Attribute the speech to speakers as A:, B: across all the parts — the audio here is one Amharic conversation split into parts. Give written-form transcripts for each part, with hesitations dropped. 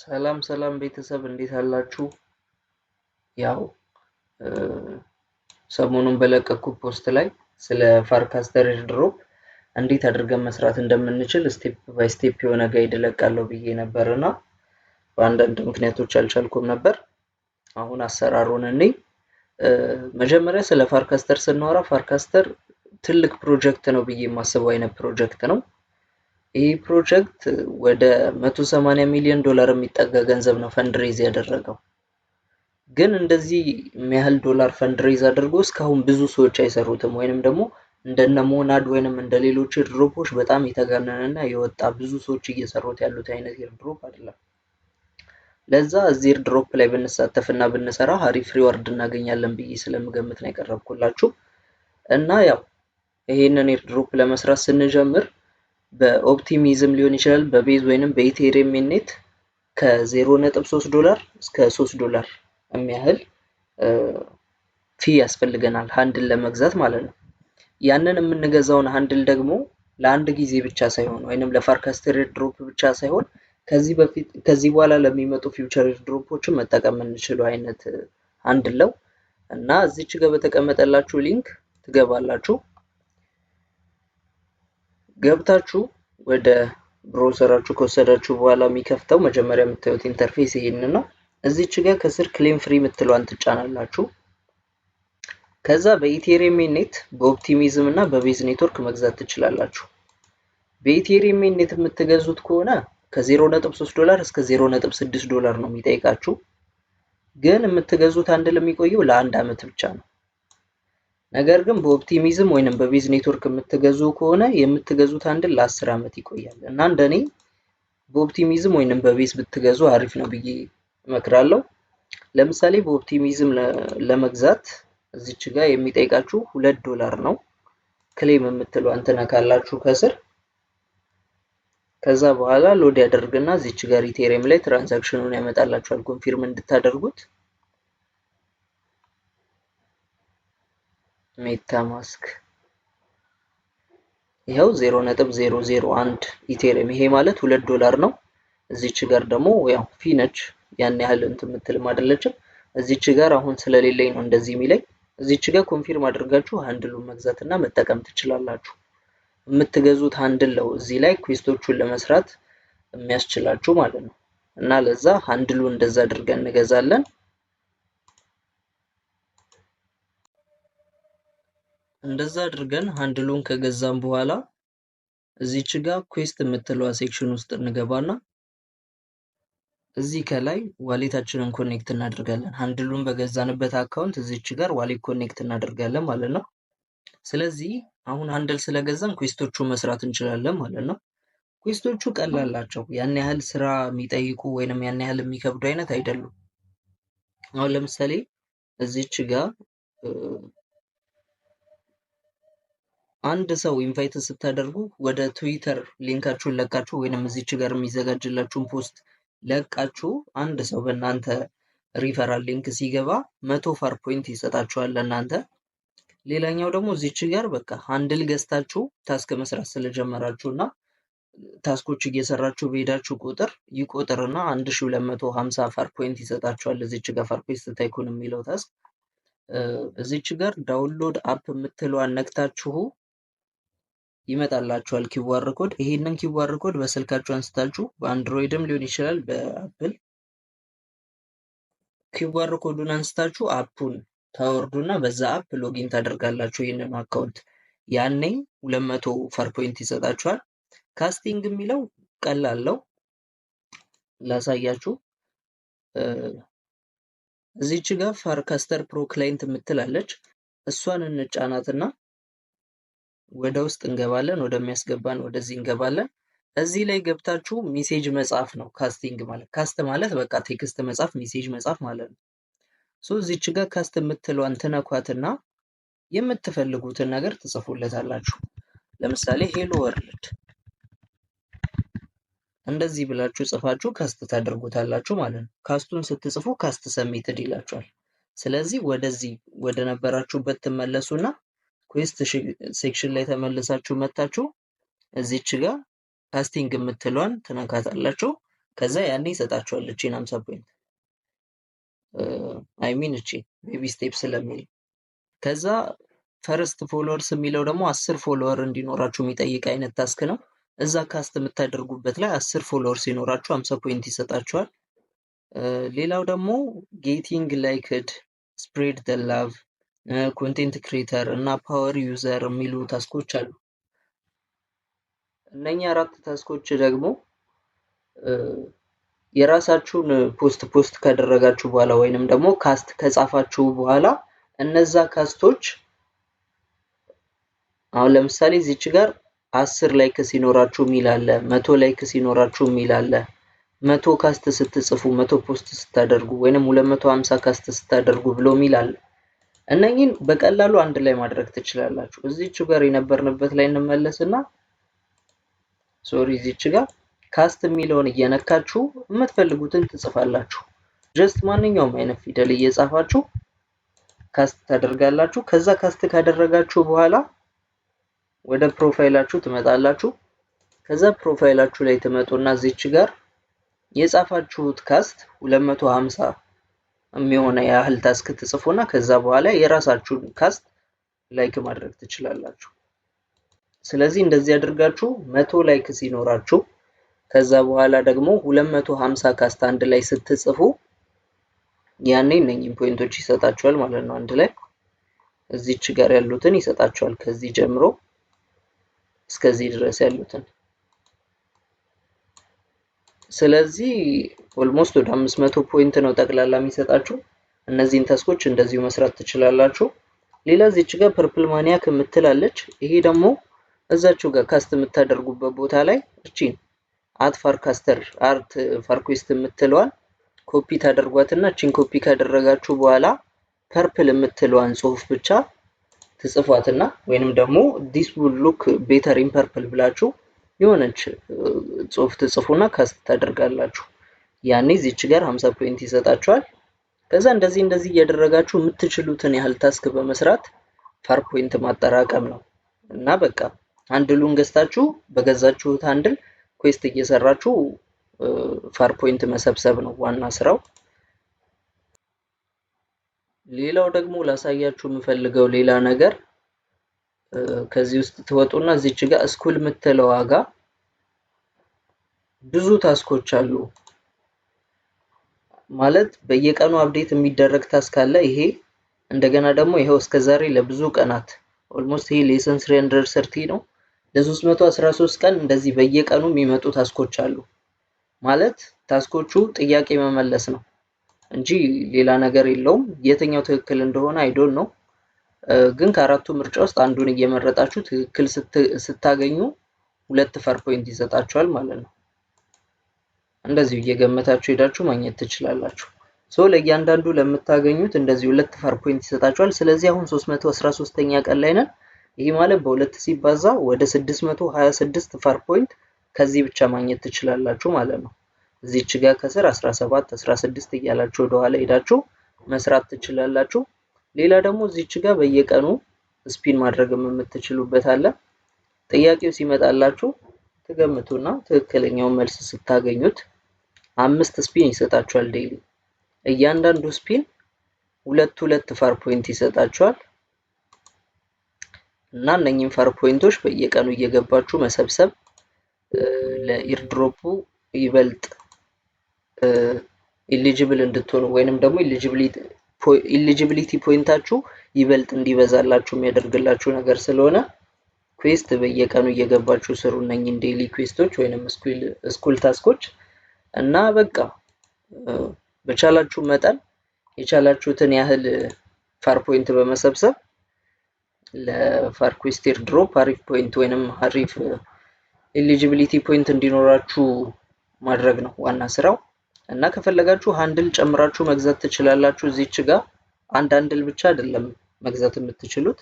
A: ሰላም ሰላም ቤተሰብ፣ እንዴት አላችሁ? ያው ሰሞኑን በለቀኩት post ላይ ስለ Farcaster airdrop እንዴት አድርገን መስራት እንደምንችል step by step የሆነ guide እለቃለሁ ብዬ ነበር እና በአንዳንድ ምክንያቶች አልቻልኩም ነበር። አሁን አሰራሩን እኔ መጀመሪያ ስለ Farcaster ስናወራ Farcaster ትልቅ ፕሮጀክት ነው ብዬ የማስበው አይነት ፕሮጀክት ነው። ይህ ፕሮጀክት ወደ 180 ሚሊዮን ዶላር የሚጠጋ ገንዘብ ነው fundraise ያደረገው። ግን እንደዚህ የሚያህል ዶላር fundraise አድርጎ እስካሁን ብዙ ሰዎች አይሰሩትም፣ ወይንም ደግሞ እንደነ Monad ወይንም እንደ ሌሎች airdrop ኦች በጣም የተጋነነና የወጣ ብዙ ሰዎች እየሰሩት ያሉት አይነት airdrop አይደለም። ለዛ እዚህ airdrop ላይ ብንሳተፍና ብንሰራ አሪፍ reward እናገኛለን ብዬ ስለምገምት ነው ያቀረብኩላችሁ። እና ያው ይሄንን airdrop ለመስራት ስንጀምር በ Optimism ሊሆን ይችላል፣ በ Base ወይንም በ Ethereum mainnet ከ0.3 ዶላር እስከ 3 ዶላር የሚያህል fee ያስፈልገናል handle ለመግዛት ማለት ነው። ያንን የምንገዛውን handle ደግሞ ለአንድ ጊዜ ብቻ ሳይሆን ወይንም ለ Farcaster airdrop ብቻ ሳይሆን ከዚህ በፊት ከዚህ በኋላ ለሚመጡ future airdrop ኦችን መጠቀም የምንችለው አይነት handle ነው። እና እዚች ጋር በተቀመጠላችሁ link ትገባላችሁ። ገብታችሁ ወደ browser ኣችሁ ከወሰዳችሁ በኋላ የሚከፍተው መጀመሪያ የምታዩት interface ይሄንን ነው። እዚች ጋር ከስር claim free የምትለዋን ትጫናላችሁ። ከዛ በ Ethereum mainnet፣ በ Optimism እና በ Base network መግዛት ትችላላችሁ። በ Ethereum mainnet የምትገዙት ከሆነ ከ0.3 ዶላር እስከ 0.6 ዶላር ነው የሚጠይቃችሁ። ግን የምትገዙት handle የሚቆየው ለአንድ አመት ብቻ ነው። ነገር ግን በ Optimism ወይንም በ Base network የምትገዙ ከሆነ የምትገዙት handle ለ10 ዓመት ይቆያል። እና እንደኔ በ Optimism ወይንም በ Base ብትገዙ አሪፍ ነው ብዬ እመክራለሁ። ለምሳሌ በ Optimism ለመግዛት እዚች ጋር የሚጠይቃችሁ 2 ዶላር ነው። Claim የምትለዋን ትነካላችሁ ከስር። ከዛ በኋላ load ያደርግና እዚች ጋር Ethereum ላይ transaction ኑን ያመጣላችኋል confirm እንድታደርጉት። MetaMask ይኸው 0.001 Ethereum፣ ይሄ ማለት 2 ዶላር ነው። እዚች ጋር ደግሞ ያው fee ነች፣ ያን ያህል እንትን የምትልም አይደለችም። እዚች ጋር አሁን ስለሌለኝ ነው እንደዚህ የሚለኝ። እዚች ጋር confirm አድርጋችሁ handle ኡን መግዛትና መጠቀም ትችላላችሁ። የምትገዙት handle ነው እዚህ ላይ quest ኦቹን ለመስራት የሚያስችላችሁ ማለት ነው። እና ለዛ handle ኡ እንደዛ አድርገን እንገዛለን። እንደዛ አድርገን handle ኡን ከገዛን በኋላ እዚች ጋር quest የምትለዋ section ውስጥ እንገባና እዚህ ከላይ wallet ኣችንን connect እናደርጋለን። Handle ኡን በገዛንበት account እዚች ጋር wallet connect እናደርጋለን ማለት ነው። ስለዚህ አሁን handle ስለገዛን quest ኦቹ መስራት እንችላለን ማለት ነው። Quest ኦቹ ቀላል ናቸው። ያን ያህል ስራ የሚጠይቁ ወይንም ያን ያህል የሚከብዱ አይነት አይደሉም። አሁን ለምሳሌ እዚች ጋር አንድ ሰው invite ስታደርጉ ወደ Twitter link ኣችሁን ለቃችሁ ወይንም እዚች ጋር የሚዘጋጅላችሁን post ለቃችሁ አንድ ሰው በእናንተ referral link ሲገባ 100 far point ይሰጣችኋል ለእናንተ። ሌላኛው ደግሞ እዚች ጋር በቃ handle ገዝታችሁ task መስራት ስለጀመራችሁ እና task ኦች እየሰራችሁ በሄዳችሁ ቁጥር ይቆጥርና 1250 far point ይሰጣችኋል። እዚች ጋር Farquest Tycoon የሚለው task እዚች ጋር download app የምትለዋን ነክታችሁ ይመጣላችኋል QR code። ይሄንን QR code በስልካችሁ አንስታችሁ በ Android ም ሊሆን ይችላል በ Apple QR code ኡን አንስታችሁ app ኡን ታወርዱና በዛ app login ታደርጋላችሁ ይህንን account። ያኔ 200 far point ይሰጣችኋል። Casting የሚለው ቀላል ነው፣ ላሳያችሁ። እዚች ጋር Farcaster Pro client የምትላለች፣ እሷን እንጫናትና ወደ ውስጥ እንገባለን። ወደሚያስገባን ወደዚህ እንገባለን። እዚህ ላይ ገብታችሁ message መጻፍ ነው casting ማለት። Cast ማለት በቃ text መጻፍ፣ message መጻፍ ማለት ነው። So እዚች ጋር cast የምትለዋን ትነኳትና የምትፈልጉትን ነገር ትጽፉለታላችሁ። ለምሳሌ "hello world" እንደዚህ ብላችሁ ጽፋችሁ cast ታደርጉታላችሁ ማለት ነው። Cast ኡን ስትጽፉ "cast submitted" ይላችኋል። ስለዚህ ወደዚህ ወደ ነበራችሁበት ትመለሱና quest section ላይ ተመልሳችሁ መታችሁ እዚች ጋር casting የምትለዋን ትነካታላችሁ። ከዛ ያኔ ይሰጣችኋል እቺን 50 point፣ I mean እቺ baby step ስለሚል። ከዛ first followers የሚለው ደግሞ 10 follower እንዲኖራችሁ የሚጠይቅ አይነት task ነው። እዛ cast የምታደርጉበት ላይ 10 follower ሲኖራችሁ 50 point ይሰጣችኋል። ሌላው ደግሞ getting liked፣ spread the love፣ content creator እና power user የሚሉ task ኦች አሉ። እነኛ አራት task ኦች ደግሞ የራሳችሁን post post ካደረጋችሁ በኋላ ወይንም ደግሞ cast ከጻፋችሁ በኋላ እነዛ cast ኦች አሁን ለምሳሌ እዚች ጋር 10 like ሲኖራችሁ የሚል አለ፣ 100 like ሲኖራችሁ የሚል አለ። 100 cast ስትጽፉ፣ 100 post ስታደርጉ ወይንም 250 cast ስታደርጉ ብሎ የሚል አለ። እነኚህን በቀላሉ አንድ ላይ ማድረግ ትችላላችሁ። እዚች ጋር የነበርንበት ላይ እንመለስና፣ sorry፣ እዚች ጋር cast የሚለውን እየነካችሁ የምትፈልጉትን ትጽፋላችሁ። Just ማንኛውም አይነት ፊደል እየጻፋችሁ cast ታደርጋላችሁ። ከዛ cast ካደረጋችሁ በኋላ ወደ profile ኣችሁ ትመጣላችሁ። ከዛ profile ኣችሁ ላይ ትመጡና እዚች ጋር የጻፋችሁት cast 250 የሚሆነ ያህል task ትጽፉና ከዛ በኋላ የራሳችሁን cast like ማድረግ ትችላላችሁ። ስለዚህ እንደዚህ አድርጋችሁ 100 like ሲኖራችሁ ከዛ በኋላ ደግሞ 250 cast አንድ ላይ ስትጽፉ ያኔ እነኚህን point ኦች ይሰጣችኋል ማለት ነው። አንድ ላይ እዚች ጋር ያሉትን ይሰጣችኋል፣ ከዚህ ጀምሮ እስከዚህ ድረስ ያሉትን። ስለዚህ almost ወደ 500 point ነው ጠቅላላ የሚሰጣችሁ። እነዚህን task ኦች እንደዚሁ መስራት ትችላላችሁ። ሌላ እዚች ጋር purple maniac የምትላለች። ይሄ ደግሞ እዛችሁ ጋር cast የምታደርጉበት ቦታ ላይ እቺን @Farcaster @Farquest የምትለዋን ኮፒ ታደርጓትና እቺን ኮፒ ካደረጋችሁ በኋላ purple የምትለዋን ጽሁፍ ብቻ ትጽፏትና ወይንም ደግሞ "this will look better in purple" ብላችሁ የሆነች ጽሁፍ ትጽፉና cast ታደርጋላችሁ። ያኔ እዚች ጋር 50 point ይሰጣችኋል። ከዛ እንደዚህ እንደዚህ እያደረጋችሁ የምትችሉትን ያህል task በመስራት far point ማጠራቀም ነው። እና በቃ handle ኡን ገዝታችሁ በገዛችሁት handle quest እየሰራችሁ far point መሰብሰብ ነው ዋና ስራው። ሌላው ደግሞ ላሳያችሁ የምፈልገው ሌላ ነገር፣ ከዚህ ውስጥ ትወጡና እዚች ጋር school የምትለው ጋ ብዙ task ኦች አሉ። ማለት በየቀኑ update የሚደረግ task አለ። ይሄ እንደገና ደግሞ ይኸው እስከዛሬ ለብዙ ቀናት almost ይሄ lesson 330 ነው። ለ313 ቀን እንደዚህ በየቀኑ የሚመጡ task ኦች አሉ። ማለት task ኦቹ ጥያቄ መመለስ ነው እንጂ ሌላ ነገር የለውም። የትኛው ትክክል እንደሆነ I don't know፣ ግን ከአራቱ ምርጫ ውስጥ አንዱን እየመረጣችሁ ትክክል ስታገኙ ሁለት far point ይሰጣችኋል ማለት ነው። እንደዚሁ እየገመታችሁ ሄዳችሁ ማግኘት ትችላላችሁ። So ለእያንዳንዱ ለምታገኙት እንደዚህ ሁለት far point ይሰጣችኋል። ስለዚህ አሁን 313ኛ ቀን ላይ ነን። ይህ ማለት በሁለት ሲባዛ ወደ 626 far point ከዚህ ብቻ ማግኘት ትችላላችሁ ማለት ነው። እዚች ጋር ከስር 17፣ 16 እያላችሁ ወደኋላ ሄዳችሁ መስራት ትችላላችሁ። ሌላ ደግሞ እዚች ጋር በየቀኑ spin ማድረግ የምትችሉበት አለ። ጥያቄው ሲመጣላችሁ ትገምቱና ትክክለኛውን መልስ ስታገኙት አምስት spin ይሰጣችኋል daily። እያንዳንዱ spin ሁለት ሁለት far point ይሰጣችኋል። እና እነኚህን far point ኦች በየቀኑ እየገባችሁ መሰብሰብ ለ airdrop ኡ ይበልጥ eligible እንድትሆኑ ወይንም ደግሞ eligibility point ኣችሁ ይበልጥ እንዲበዛላችሁ የሚያደርግላችሁ ነገር ስለሆነ quest በየቀኑ እየገባችሁ ስሩ እነኚህን daily quest ኦች ወይንም school task ኦች። እና በቃ በቻላችሁ መጠን የቻላችሁትን ያህል far point በመሰብሰብ ለ Farquest airdrop አሪፍ point ወይንም አሪፍ eligibility point እንዲኖራችሁ ማድረግ ነው ዋና ስራው። እና ከፈለጋችሁ handle ጨምራችሁ መግዛት ትችላላችሁ። እዚች ጋር አንድ handle ብቻ አይደለም መግዛት የምትችሉት፣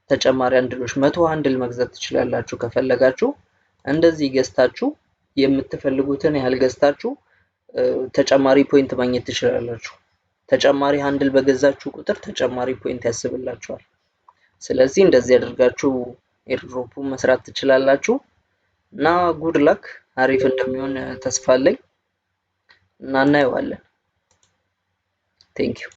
A: ተጨማሪ handle ኦች 100 handle መግዛት ትችላላችሁ ከፈለጋችሁ። እንደዚህ ገዝታችሁ የምትፈልጉትን ያህል ገዝታችሁ ተጨማሪ point ማግኘት ትችላላችሁ። ተጨማሪ handle በገዛችሁ ቁጥር ተጨማሪ point ያስብላችኋል። ስለዚህ እንደዚህ አድርጋችሁ airdrop ኡን መስራት ትችላላችሁ። እና good luck፣ አሪፍ እንደሚሆን ተስፋ አለኝ። እና እናየዋለን። Thank you.